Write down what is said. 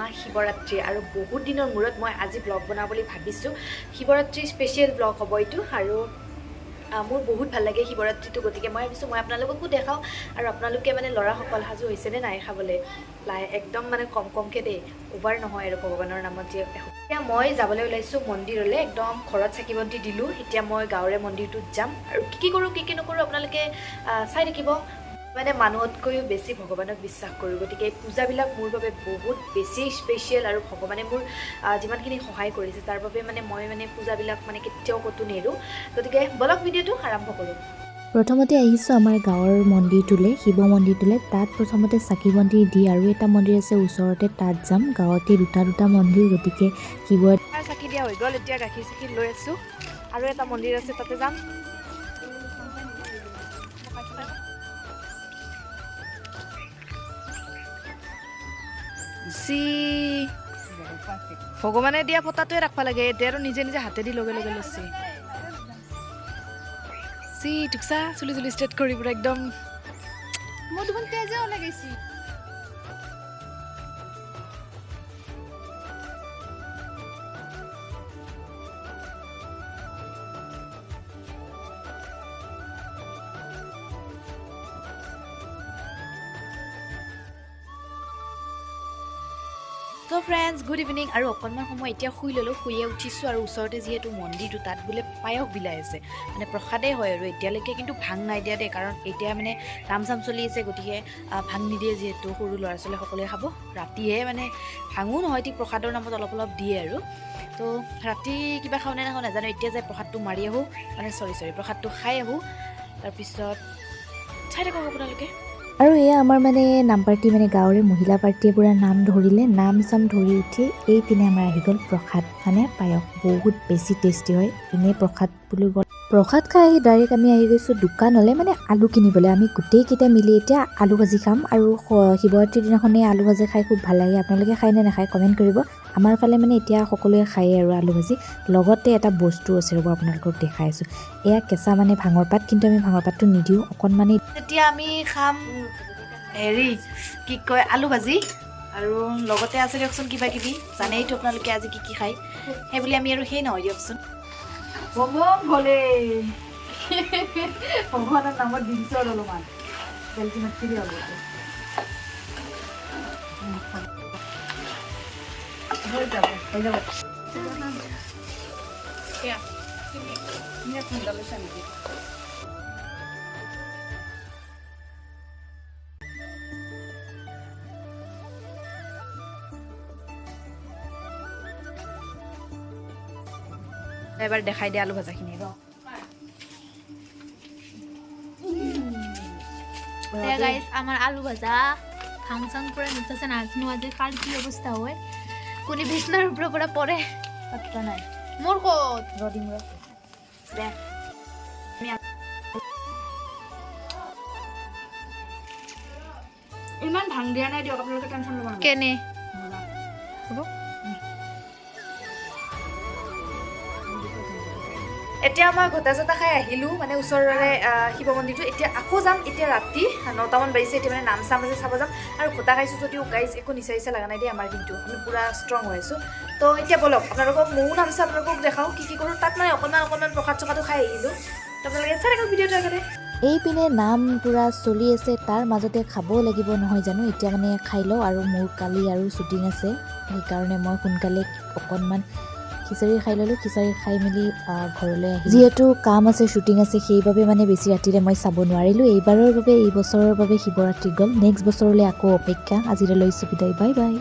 মহাশিৱৰাত্ৰি আৰু বহুত দিনৰ মূৰত মই আজি ব্লগ বনাওঁ বুলি ভাবিছোঁ। শিৱৰাত্ৰিৰ স্পেচিয়েল ব্লগ হ'ব এইটো আৰু মোৰ বহুত ভাল লাগে শিৱৰাত্ৰিটো, গতিকে মই ভাবিছোঁ মই আপোনালোককো দেখাওঁ। আৰু আপোনালোকে মানে ল'ৰাসকল সাজু হৈছেনে নাই খাবলৈ? লাহে একদম মানে কম কমকৈ দেই, অ'ভাৰ নহয় আৰু ভগৱানৰ নামত যে। এতিয়া মই যাবলৈ ওলাইছোঁ মন্দিৰলৈ, একদম ঘৰত চাকি বন্তি দিলোঁ। এতিয়া মই গাঁৱৰে মন্দিৰটোত যাম আৰু কি কি কৰোঁ কি কি নকৰোঁ আপোনালোকে চাই থাকিব। মানে মানুহতকৈও বেছি ভগৱানক বিশ্বাস কৰোঁ, গতিকে এই পূজাবিলাক মোৰ বাবে বহুত বেছি স্পেচিয়েল আৰু ভগৱানে মোৰ যিমানখিনি সহায় কৰিছে তাৰ বাবে মানে মই মানে পূজাবিলাক মানে কেতিয়াও ক'তো নেৰোঁ। গতিকে বলক ভিডিঅ'টো আৰম্ভ কৰোঁ। প্ৰথমতে আহিছোঁ আমাৰ গাঁৱৰ মন্দিৰটোলৈ, শিৱ মন্দিৰটোলৈ। তাত প্ৰথমতে চাকি বন্তি দি আৰু এটা মন্দিৰ আছে ওচৰতে, তাত যাম। গাঁৱতে দুটা দুটা মন্দিৰ, গতিকে শিৱ চাকি দিয়া হৈ গ'ল, এতিয়া গাখীৰ চাখীৰ লৈ আছোঁ আৰু এটা মন্দিৰ আছে তাতে যাম। চি ভগৱানে দিয়া ফটাটোৱে ৰাখিব লাগে, এতিয়া আৰু নিজে নিজে হাতেদি লগে লগে লৈছে। চি টুকচা চুলি চুলি ষ্ট্ৰেট কৰি পুৰা একদম। মোৰ দেখোন তেজে ওলাই গৈছে। চ' ফ্ৰেণ্ডছ, গুড ইভিনিং। আৰু অকণমান সময় এতিয়া শুই ল'লোঁ, শুইয়ে উঠিছোঁ। আৰু ওচৰতে যিহেতু মন্দিৰটো, তাত বোলে পায়স বিলাই আছে, মানে প্ৰসাদেই হয় আৰু এতিয়ালৈকে কিন্তু ভাং নাই দিয়া দেই, কাৰণ এতিয়া মানে নাম চাম চলি আছে, গতিকে ভাং নিদিয়ে যিহেতু সৰু ল'ৰা ছোৱালী সকলোৱে খাব। ৰাতিহে মানে ভাঙো নহয়, ঠিক প্ৰসাদৰ নামত অলপ অলপ দিয়ে আৰু। তো ৰাতি কিবা খাওঁ নে নাখাওঁ নাজানো, এতিয়া যাই প্ৰসাদটো মাৰি আহোঁ, মানে চৰি চৰি প্ৰসাদটো খাই আহোঁ, তাৰপিছত চাই থাকক আপোনালোকে। আৰু এয়া আমাৰ মানে নাম পাৰ্টি, মানে গাঁৱৰে মহিলা পাৰ্টীয়ে পূৰা নাম ধৰিলে। নাম চাম ধৰি উঠি এইপিনে আমাৰ আহি গ'ল প্ৰসাদ, মানে পায়স। বহুত বেছি টেষ্টি হয়, এনেই প্ৰসাদ বুলি ক'লে। প্ৰসাদ খাই আহি ডাইৰেক্ট আমি আহি গৈছোঁ দোকানলৈ, মানে আলু কিনিবলৈ। আমি গোটেইকেইটা মিলি এতিয়া আলু ভাজি খাম। আৰু শিৱৰাত্ৰিৰ দিনাখনেই আলু ভাজি খাই খুব ভাল লাগে। আপোনালোকে খায় নে নাখায় কমেণ্ট কৰিব। আমাৰ ফালে মানে এতিয়া সকলোৱে খায়েই আৰু আলু ভাজি। লগতে এটা বস্তু আছে ৰ'ব, আপোনালোকক দেখাই আছোঁ। এয়া কেঁচা মানে ভাঙৰ পাত, কিন্তু আমি ভাঙৰ পাতটো নিদিওঁ, অকণমানেই। এতিয়া আমি খাম হেৰি কি কয় আলু ভাজি আৰু লগতে আছে দিয়কচোন কিবা কিবি, জানেইতো আপোনালোকে আজি কি কি খায়, সেইবুলি আমি আৰু সেই নহয় দিয়কচোন। বম ভলে ভগৱানৰ নামত দি দিছোঁ আৰু অলপমান হৈ যাব, হৈ যাব। এবাৰ দেখাই দিয়া আলু ভাজাখিনি ৰ। গাইস, আমাৰ আলু ভাজা ভাং চাং পুৰা মিক্স আছে। নাজানো আজি কাৰ কি অৱস্থা হয়, কোনে বিছনাৰ ওপৰৰ পৰা পৰে। পাত্তা নাই। মোৰ ক'ত ৰ দিম ৰ। দে। ইমান ভাং দিয়া নাই দিয়ক, আপোনালোকে টেনশ্যন ল'ব নালাগে। কেনে হ'ব। এতিয়া মই ঘটা চটা খাই আহিলোঁ, মানে ওচৰৰে শিৱ মন্দিৰটো। এতিয়া আকৌ যাম, এতিয়া ৰাতি 9টামান বাজিছে। এতিয়া মানে নাম চাম আছে চাব যাম। আৰু ঘটা খাইছোঁ যদিও গাইজ একো নিচা নিচা লগা নাই দেই আমাৰ, কিন্তু আমি পূৰা ষ্ট্ৰং হৈ আছোঁ। তো এতিয়া ব'লক আপোনালোকক ময়ো নাম চাম আপোনালোকক দেখাওঁ কি কি কৰোঁ। তাত মানে অকণমান অকণমান প্ৰসাদ চসাদো খাই আহিলোঁ। তো আপোনালোকে চাই থাকক ভিডিঅ'টো আগতে। এইপিনে নাম পূৰা চলি আছে, তাৰ মাজতে খাবও লাগিব নহয় জানো। এতিয়া মানে খাই লওঁ। আৰু মোৰ কালি আৰু শ্বুটিং আছে, সেইকাৰণে মই সোনকালে অকণমান খিচিৰি খাই ল'লোঁ। খিচিৰি খাই মেলি ঘৰলৈ আহি যিহেতু কাম আছে, শ্বুটিং আছে, সেইবাবে মানে বেছি ৰাতিলৈ মই চাব নোৱাৰিলোঁ। এইবাৰৰ বাবে, এই বছৰৰ বাবে শিৱৰাত্ৰি গ'ল, নেক্সট বছৰলৈ আকৌ অপেক্ষা। আজিলৈ লৈছোঁ বিদায়, বাই বাই।